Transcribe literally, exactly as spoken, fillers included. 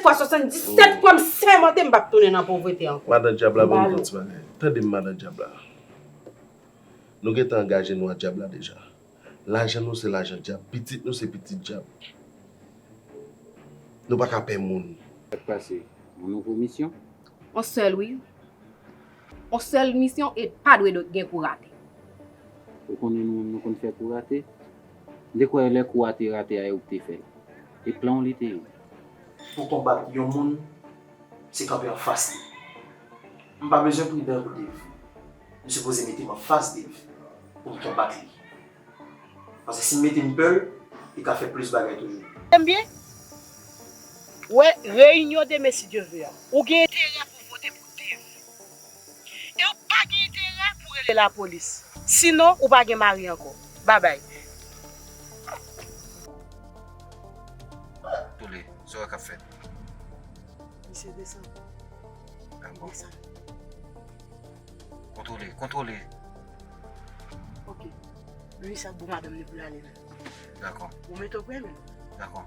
Fwa swasanndisèt fwa m sèmante m p ap tounen nan povrete ankò. Madan dyab la, ban m di yon ti bagay. Tande m, madan dyab la. Nou gentan angaje nou a dyab la deja. Lajan nou se lajan dyab, pitit nou se pitit dyab. Nou pa ka pè moun. Sa k pase? Yon nouvo misyon? On sèl, wi. On sèl misyon e pa dwe gen kou rate. Ou konnen nou menm nou konn fè kou rate? M te kwè lè kou a te rate a e ou k te fè l. E plan w li te ye. Pou konbat yon moun, se kanpe anfas li. M pa bezwen pridan pou Dave. M sipoze mete m anfas Dave pou m konbat li. Paske si m mete m pè l, li ka fè plis bagay toujou. Tande m byen? Ou wè, reyinyon demen, si Dye ve a, ou gen enterè pou vote pou Dave. E ou pa gen enterè pou rele lapolis. Sinon, ou pa gen mari ankò. Babay. Tole, sa w wè k ap fèt? Misye desann. Dakò. Desann. Kontwole, kontwole. Ok. Lwi sa bon madanm li pou l ale menm. Dakò. Ou mete w premye. Dakò.